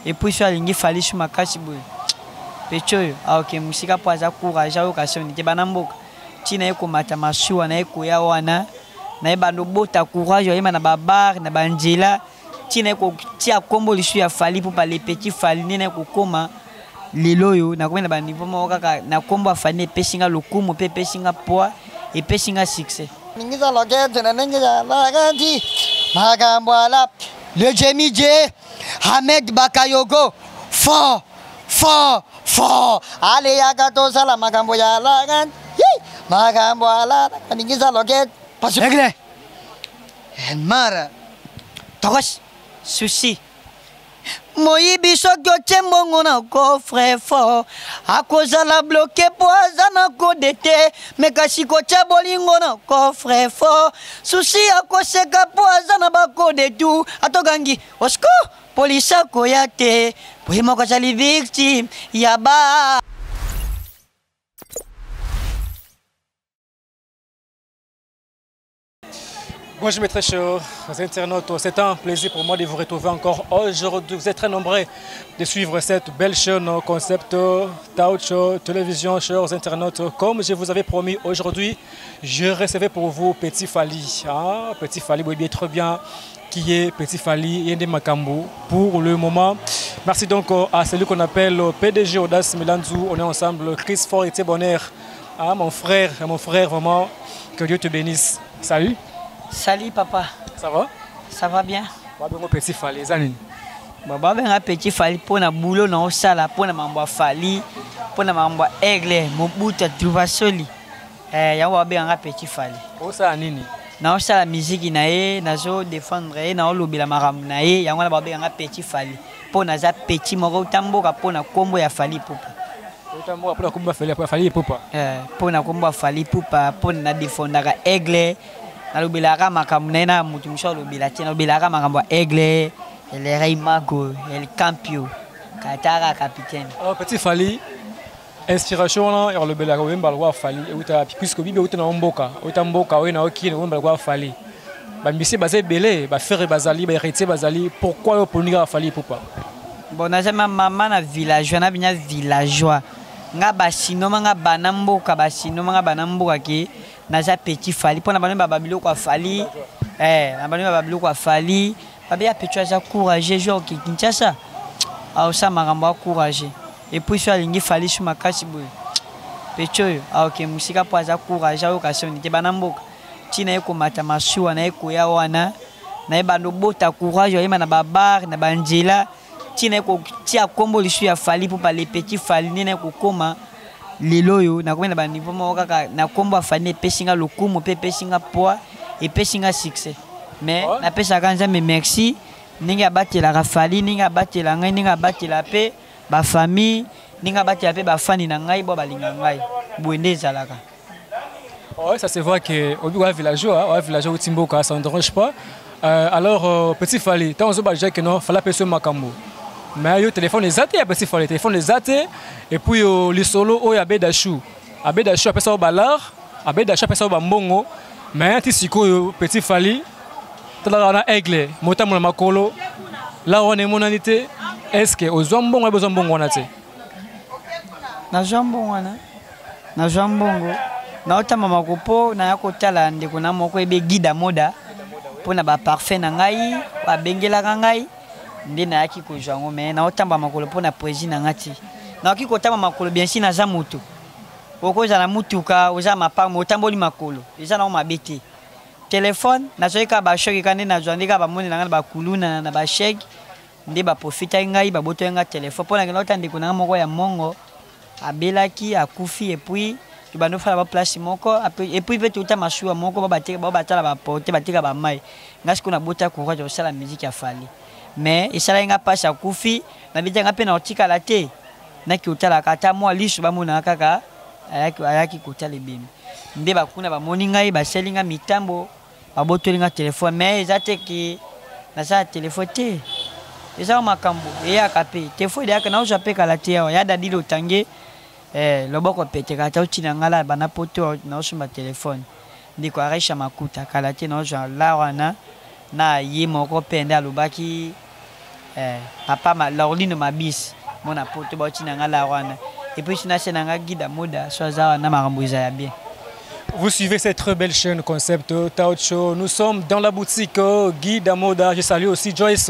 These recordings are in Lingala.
Et puis so alingi Fally su makasi boye petit oyo aoke mosika mpo aza courage ayoka soni te bana mboka ntina ye komata masuwa na ye koya wana na ye bando bota courage ayema na babar na banzela ntina ye kotia nkombo lisusu ya Fally mpo le petit Fally nde na ye kokoma lelo oyo nakomi na baniveau moko kaka na nkombo ya Fally epesi nga lokumu mpe epesi nga poids epesi nga succès. Ningisa lokete na ndenge ya lakati makambo ala le Jemi J Ahmed Bakayogo fort fort fort ale yaka tosala makambo ya lakati makambo ala ningisa lokete Aigle Mara Tokos Susi moyibi soki otie mbongo na coffre fort akozala bloke mpo aza na kode te me kasi kotya bolingo na coffre fort susi akoseka mpo aza na bakode tu atokangi osko polisi akoya te mpo ye moko azali victime ya ba. Bonjour mes très chers internautes, c'est un plaisir pour moi de vous retrouver encore aujourd'hui. Vous êtes très nombreux de suivre cette belle chaîne concept Touch Télévision, chers internautes. Comme je vous avais promis aujourd'hui, je recevais pour vous Petit Fally. Ah, Petit Fally, vous voyez très bien qui est Petit Fally Yende Makambo pour le moment. Merci donc à celui qu'on appelle PDG Audace Milanzou. On est ensemble, Chris Ford et Bonheur. Ah, mon frère, vraiment, que Dieu te bénisse. Salut. Salut papa. Ça va? Ça va bien. Babengo Petit Fally, eza nini? Babenga Petit Fally mpo na boulot na osala mpo na mambo ya Fally, mpo na mambo ya Aigle Mobutu Truvasoli. Yango babenganga Petit Fally. Osala nini? Naosala miziki na ye, nazo défendre ye, naolobela makambo na ye, yango wana babenganga Petit Fally mpo naza petit moko uta mboka mpo na nkombo ya Fally Ipupa. Uta mboka mpo na nkombo ya Fally Ipupa? Mpo na nkombo ya Fally Ipupa, mpo na défendaka Aigle, nalobelaka makambo na ye na moto mosusu alobela te, nalobelaka makambo ya Aigle, El Rey Mago, El Campio, Katara capitaine. Alors Petit Fally, inspiration wana ya kolobelaka oyemba lokola Fally euta puisque bibi euta na mboka, euta mboka oyo na okini oyemba lokola Fally. Bambisi baza ebele, bafere bazali, bahéritier bazali, pourquoi yo oponi kaka Fally Ipupa? Bon, naza ma mama na villageois, na bina villageois. Nga basinoma nga bana mboka, basinoma nga bana mboka ke naza Petit Fally mpona bano ba biloko ya Fally, na bano ba biloko ya Fally, babe ya petit aza courageux jour ke Kinshasa aosala makambo ya courageux. Et puis so alingi Fally su makasi boye petit oyo aoke mosika mpo aza courageux ayoka soni te bana mboka ntina ye komata masuwa na ye koya wana na ye bando bota courage ayema na babar na banzela ntina ye kotia nkombo lisusu ya Fally mpo le petit Fally nde na ye kokoma lelo oyo nakomi na baniveau moko kaka na nkombo ya Fally epesi nga lokumu mpe epesi nga poids epesi nga succès. Mais napesaka Nzambe merci ndenge abatelaka Fally, ndenge abatela ngai, ndenge abatela mpe bafamille, ndenge abatela mpe bafani na ngai bo balinga ngai boye nde ezalaka. Ouais, ça se voit que au bout villageois, ouais, villageois Timboka, ça ne dérange pas. Alors Petit Fally, tant on déjà que non, fallait passer Makambo. Mais yo téléphone les athées, Petit Fally, téléphone les athées et puis les solo oh ya Bedachou. Abedachou appelle ça au balar, Abedachou appelle ça au bambongo. Mais ti siko Petit Fally, tala na aigle, mota mona makolo. Là on est monanité. Est-ce que aux mbongo besoin mbongo na te? Na mbongo wana. Nazwa mbongo naotamba makopo naya kotala ndeko na moko ebe guide moda mpona baparfum na ngai babengelaka ngai nde nayaki kozwa yango. Me naotamba makolo mpona poésie na ngai ti nakoki kotamba makolo bien si naza moto okozala mutuka oza mapango otamboli makolo eza nango mabe te. Telefone nazwaki kaka bashoki kaka nde nazwa nde kaka bamoni na ngai na bakuluna na bashege nde baprofitaki ngai babotoli ngai telefone mpo nakenda kota ndeko na ngai moko ya mongo. Abelaki, akufi, et puis tobandi ofala ba place moko, et puis mpe touta masuwa moko, bao batala baporte, batika bamai. Nga sikoyo nabota courage ya kosala musique ya Fally, mais esalaki nga mpasi akufi. Nabeti nga mpe na kotikala te, naki kotalaka ata mwa liso, bamonaka kaka ayaki kotala ebembe. Nde bakuna bamoni ngai, basali nga mitambo, babotoli nga telefone. Mais eza te ke nasala telefone te, eza makambo eyaka mpe telefone eyaka, naozwa mpe kala te. Awa ya Dadi Lotange, loboko peteka ata otina ngai la bana poto, naosomba telefone. Ndeko Aresha Makuta, kala te naozwa la wana na ye moko mpe nde alobaki, papa Laurlino Mabis mona poto, baotina ngai la wana. Et puis sina se na ngai Guida Moda so aza wana, makambo eza ya bien. Vous suivez cette très belle chaîne Concept Tao Show. Nous sommes dans la boutique Guy Damoda. Je salue aussi Joyce.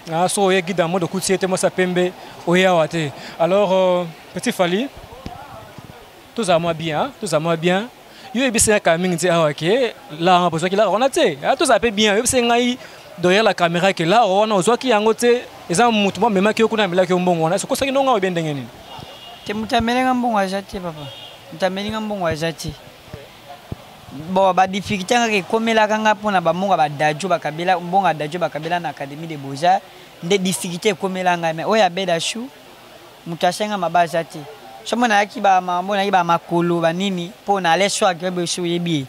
Ah, so Guy Damoda, Koutier, Mosa Pembe, Oya Wate. Alors, petit Fally, tout ça moi bien, hein? Tout ça moi bien. Yo ebisi nga mingi ti awa ke la bozwaki la wana te. Ah, tout ça pe bien. Yo ebisi ngai derrière la caméra ke la wana ozwaki yango te. Eza mutu mo memaki yo kuna, amelaki yo mbongo wana. Sokosaki ndonga oyo ndenge nini? Te, mutu amelenga mbongo aza te, papa. Mutu amelinga mbongo aza te. Bon, badifficulté kaka ekomelaka nga mpona bambongo ya badajo bakabela, mbongo ya dajo bakabela na Académie de Beaux-Arts, nde difficulté ekomela ngai. Mais oyo abeda shu, moto asenga mabe aza te. Somo nayaki bamambo, nayaki bamakolo banini mpo na ale swag oyo so oyebi ye,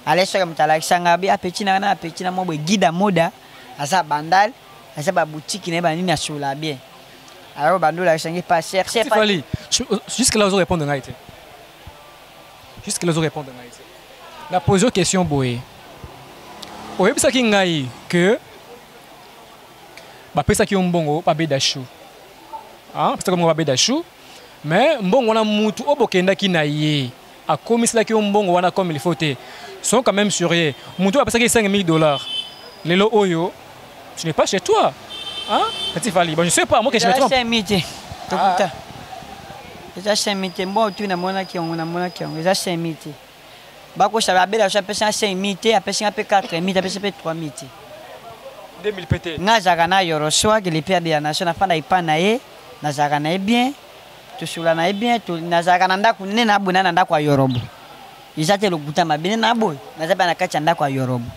ale swag, moto alakisa nga abi apeti na nga na apeti na mwa boye. Guida Moda aza Bandal, aza babutiki na ye banini, asola bien. Alors bando olakisa ngai pas cher. Petit Fally, jusque là ozo répondre ngai te. Jusque là ozo répondre ngai te. Na pose question boye: oyebisaki ngai que bapesaki yo mbongo babeda chou, bapesaki mbongo babeda chou, mais mbongo wana, mutu oyo bokendaki na ye akomiselaki yo mbongo wana comme il faut te. Sont quand même sérieux. Mutu oyo apesaki 5000 $, lelo oyo tu n'es pas chez toi, hein, petit Fally? Bon, je sais pas moi que je me trompe. 5000 te, tokuta eza 5000 te. Mbongo tu namonaki yango, namonaki yango eza 5000 te. Bakosa, babela so apesi nga 5000 te, apesi nga mpe 4000 te, apesi mpe 3000 te. 2000 pe te. Nga azalaka na Yoroswag, le père de la nation, nafanda epa na ye, nazalaka na ye bien, tosula na ye bien. Nazalaka na ndako nde naboye na ndako ya Yorobo. Eza te lokuta mabe nde naboye, naza mpe na kati ya ndako ya Yorobo.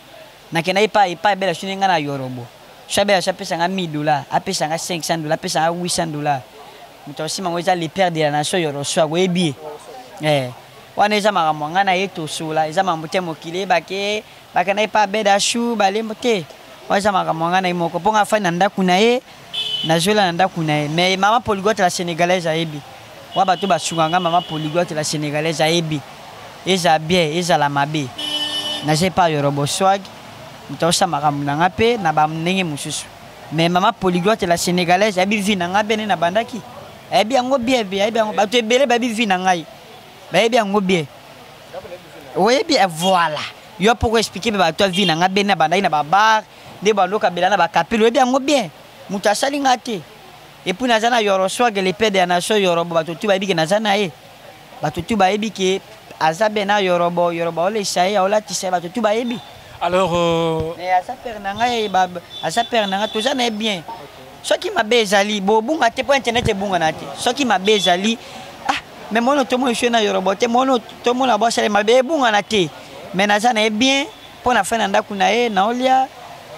Nakenda epa ebela so nde nga na Yorobo so abela so apesa nga 1000 $, apesa nga 500 $, apesa nga 800 $. Moto akosima yango eza le père de la nation Yoroswag, oyebi ye. Wana eza makambo nga na ye tosola, eza makambo te mokili eyebake bakenda epa abeda shu balembo te. Wana eza makambo nga na ye moko, mpo nga afandi na ndako na ye, nazwela na ndako na ye. Mais mama Polyglotte la Sénégalaise ayebi wa bato basunga nga. Mama Polyglotte la Sénégalaise ayebi, eza bien, ezala mabe, naza epa Yorobo Swag, moto aosala makambo na nga mpe na bandenge mosusu. Mais mama Polyglotte la Sénégalaise ayebi vie na nga bien, nde nabandaki, ayebi yango bien bien, ayebi yango. Bato ebele bayebi vie na ngai, bayebi yango bien. Oyebi, voilà, yo mpo koexpliquer mpe bato ya vie na nga bien, na bandaki na babar nde bandokabela na bakapele, oyebi yango bien. Moto asali nga te. Et puis naza na Yoroswag, le père de la nation Yorobo. Bato tu bayebi ke naza na ye, bato tu bayebi ke aza be na Yorobo. Yorobo aolesa ye, aolatisa ye, bato tu bayebi. Alors Mais aza père na ngai, aza père na ngai, toza na ye bien. Soki mabe ezali, bobunga te, mpo internet ebungana te. Soki mabe ezali, ah, mais mono tomona esue na Yorobo te, mono tomona bosala mabe, ebungana te. Mais naza na ye bien, mpo na fai na ndako na ye, naolia,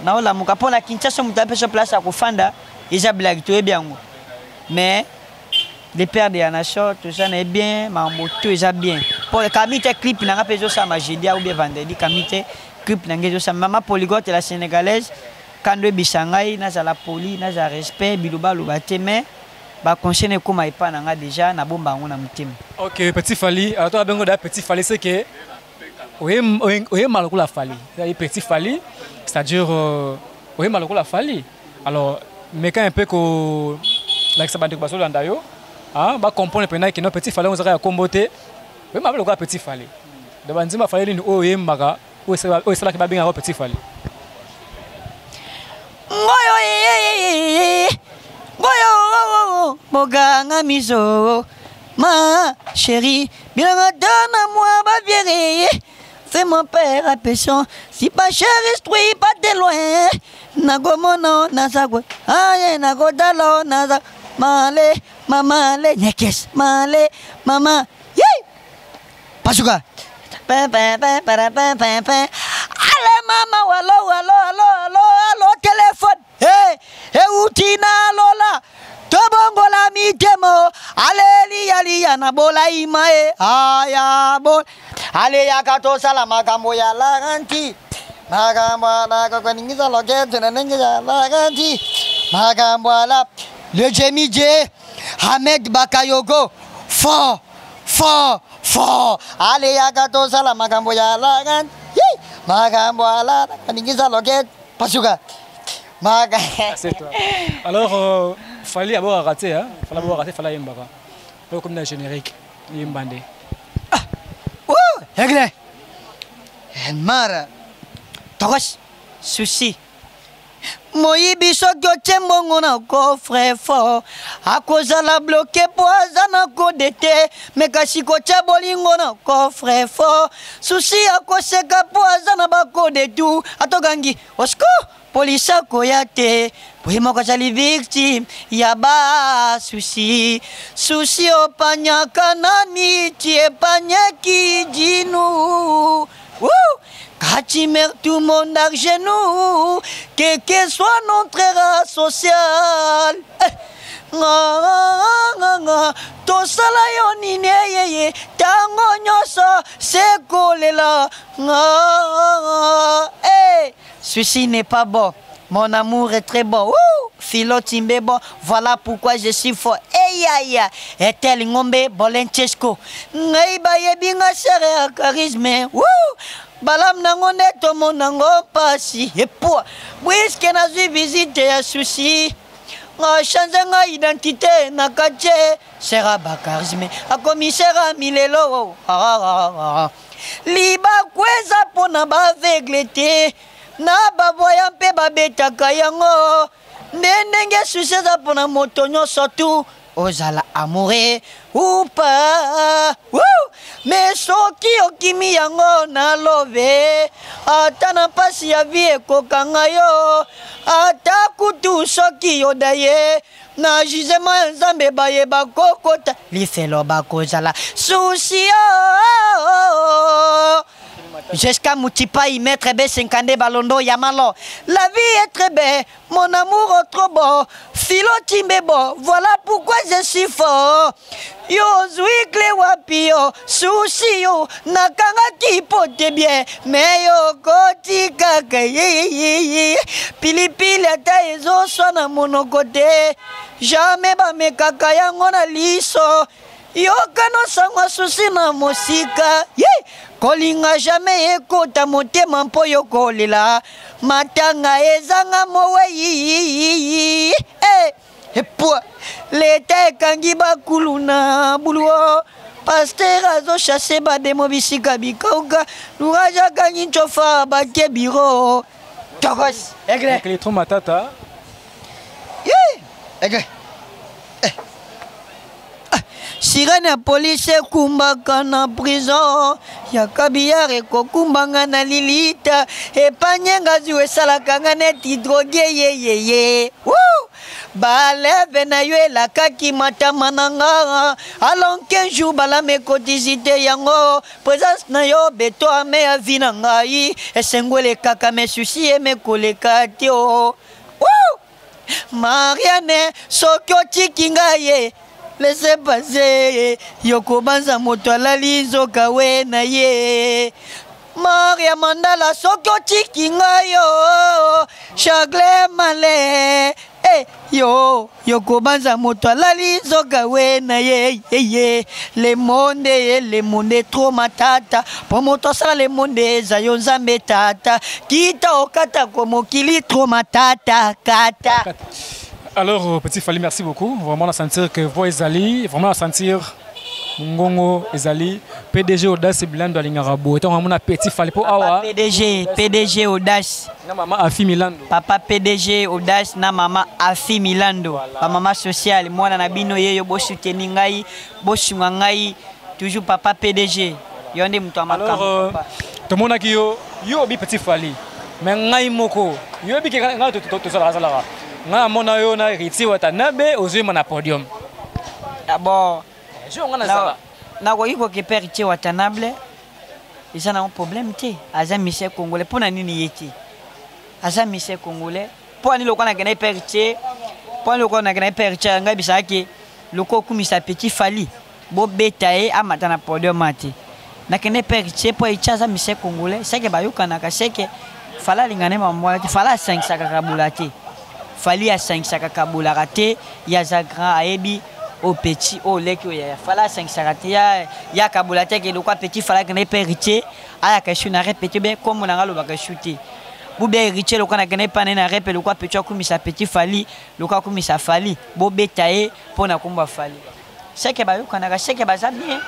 naolamuka. Mpo na Kinshasa, moto apesa place ya kofanda eza blague, toyebi yango. Mais le père de la nation, toza na ye bien, makambo to eza bien. Po kami te, clip na nga mpe ezosalama jeudi ou bien vendredi. Kami te, clip na ngai ezosalama. Mama Polyglotte la Sénégalaise kando ebisa ngai, nazala poli, nazala respect, biloba aloba te. Mais baconseil na ekóma epa na nga déjà, nabomba yango na motema. Ok, petit Fally. Alors toi bengo da petit Fally, c'est que oyemba lokola Fally. C'est petit Fally, c'est-à-dire oyemba lokola Fally. Alors meka un peu ko lakisa bandeko bazolanda yo, ah, bacomprendre mpena kino petit Fally ozaka ya kombo te, oyemba mpe lokola petit Fally. Donc banzembo Fally nini oyo oyembaka, oyo esalaki babengaka petit Fally? Ngoyo ngoyo boganga miso, ma chérie, bilanga dana moi baviere. Fais mon père attention, si pas cher instruit pas de loin, nagomono nazagwe aye nagodalo naza male. Mama le nyekes male mama ye pasuka pa pa pa pa pa pa pa ale mama walo walo alo alo alo téléphone hey euti na lola tobongola mitemo aleliyaliya na bolaima e aya bo aleyaka tosala makambo ya laranti makambo alakokoningisa lokete na ndenge ya laranti makambo ala le jemi je Ahmed Bakayogo fort fort fort aleyaka tosala makambo ya laranti makambo ala koningisa lokete pasuka maka. C'est toi. Alors Fally abokaka raté, hein? Fally abokaka raté, Fally ayembaka oyo komi na générique yemba nde. Oh, Aigle mara tokos susi moyibi soki otie mbongo na coffre fort akozala bloqué mpo aza na code te, me kasi kotia bolingo na coffre fort susi akoseka mpo aza na bacode tu atokangi osco polisi akoya te po ye moko azali victime ya basusi susi opanyaka na miti epanyaki jinu. Woo! Katimer, tout le monde à genoux, que que soit notre race sociale. Eh. Nga, nga, nga, tosala yo nini yeye ntango nyonso sekolela nga eh. Ceci n'est pas bon. Mon amour est très bon. Ouh, Philo Timbe bon. Voilà pourquoi je suis fort. Eyaya. Etel Ngombe Bolenchesco. Ngai bayebi nga sere ya charisme. Ouh. Balam nango nde tomona ngo pasi. Epua. Puisque nazwi visite ya souci. Nga change nga identité na katie. Sera ba charisme. Akomi sera milelo. Ah, ah, ah. Libaku eza mpona baaveugle te na bavoya mpe babetaka yango nde ndenge susi eza mpona moto nyonso tu ozala amoureux ou pas. Me soki okimi yango na love ata na mpasi ya vie ekokanga yo ata kutu soki yoda ye na jugement ya Nzambe bayeba kokota lifelo bakozala susi o Jusqu'à Moutipaï, Maître B52 Balondo Yamalo. La vie est très belle, mon amour est trop beau. Philo Timbebo, voilà pourquoi je suis fort. Yo zwi clé wapi yo, souci yo, nakangaki pote bien, mais yo koti kaka ye. Pilipili ata ezoswa na monoko te, jamais bamekaka yango na liso. Yokano sango susi na mosika ye kolinga jamais ekota motema mpo yo kolela matanga ezanga mowei eh, epwa leta ekangi bakulu na buluo pasteur azochasse bademo bisika bikauka lurage akangi ncofa bake biro tokos Aigle Electro Matata. Ye Aigle eh. Sirene ya polisi ekumbaka na prison ya kabiyare ekokumbanga na lilita epanye ngazi esalaka nga neti drogue yeyeye. Baleve na yo elakaki matama na nga alors qu'un jour balama ekotisite yango présence na yo beto ame ya vi na ngai esengo elekaka me susi emekoleka te o. Mariane soki otiki ngai ye laisse passer yokobanza moto alali nzoka we na ye Maria Mandala soki otiki ngai yo Chagle Male eh, yo yokobanza moto alali nzoka we na ye ye ye le monde ye le monde trop matata po moto asala le monde eza yo Nzambe tata kita okata ko mokili trop matata kata. Alors petit Fally, merci beaucoup. Vraiment on a sentir que voix ezali, vraiment on a sentir Ngongo ezali PDG Audace Bilando alingaka boye ntango amona petit Fally po awa PDG PDG Audace na mama Afi Milando. Papa PDG Audace na mama Afi Milando. Voilà. Ba mama sociale mwana na bino yeyo bosuteni ngai bosunga ngai toujours papa PDG yo nde moto ya makambo. Alors tomonaki yo yo obi petit Fally mais ngai moko yo obi ke ngai tozalaka zalaka ngai amona yo na Héritier Watanabe ozoyema na podium. Ah, bon Jour nga nazala. Nakoki kokepe Héritier Watanabe, eza nango problème te. Aza musicien congolais, mpo na nini ye te? Aza musicien congolais, mpo ani lokola nakenda epe Héritier, mpo ani lokola nakenda epe Héritier, ngai bisaka lokola okumisa petit Fally, bobeta ye amata na podium te. Nakende epe Héritier mpo Héritier aza musicien congolais, seke bayokanaka, seke Fally alinga nde mamwana te. Fally asangisaka kabola te, Fally asangisaka kabolaka te. Ye aza grand, ayebi oyo petit, oyo leki, oyo yaya. Fally asangisaka te, ya kabola te. Ke lokwa petit Fally akende epe Héritier, ayaka esu na répété be kombo na nga, alobaka esu te. Bube Héritier lokwa nakende epa na ye na repe, lokwa petit akumisa petit Fally, lokwa akumisa Fally, bobeta ye mpo na kombo ya Fally, seke bayokanaka, seke baza bien.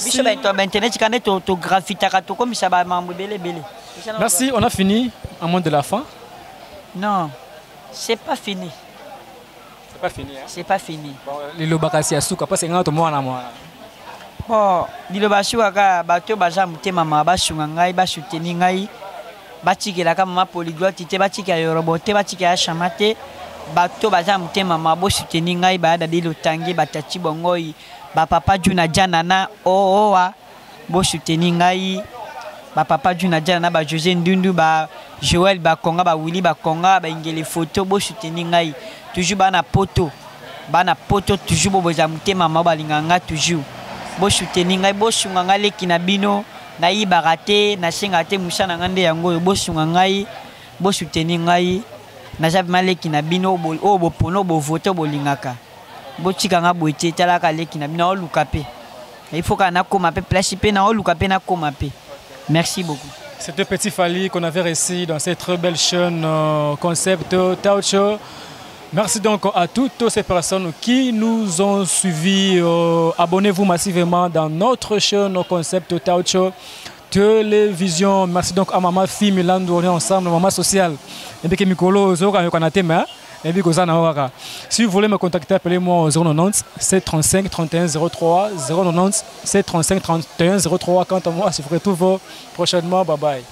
Biso bainternet kaka nde tografitaka, tokomisa bamambo ebele ebele. Merci, on a fini un mot de la fin. Non, c'est pas fini. C'est pas fini, hein? C'est pas fini. Bon, liloba kasi ya suka, parce que nga to mwana mwana. Bon, liloba suka kaka, bato baza motema ma, basunga ngai, basoutenir ngai, batikelaka mama polyglotte te, batikela yorobo te, batikela chama te. Bato baza motema ma, bosoutenir ngai, baya dadi lotangi, batati bongoi, bapapa juna janana ooa, bosoutenir ngai, bapapa juna jana na bajosé Ndundu, ba Joel Bakonga, bawili Bakonga, baingele photo, bosoutenir ngai toujours. Bana poto, bana poto toujours, boboza motema ma, balinga ngai toujours, bosoutenir ngai, bosunga ngai, leki na bino, nayibaka te, nasengaka te, mosala na ngai nde yango oyo. Bosunga ngai, bosoutenir ngai, naza vraiment leki na bino oyo bopona, oyo bovote, oyo bolingaka. Botika nga boye te, talaka leki na bino aoluka mpe, il faut kaka nakóma mpe place mpe naoluka mpe nakóma mpe. Merci beaucoup. C'était Petit Fally qu'on avait reçu dans cette très belle chaîne Concept Touch. Merci donc à toutes ces personnes qui nous ont suivis. Abonnez-vous massivement dans notre chaîne Concept Touch Télévision. Merci donc à Maman Fille Milando, on est ensemble, Maman Sociale. Et puis Mikolo, et puis si vous voulez me contacter, appelez-moi au 090 735 31 03, 090 735 31 03. Quant à moi, je vous retrouve prochainement. Bye bye.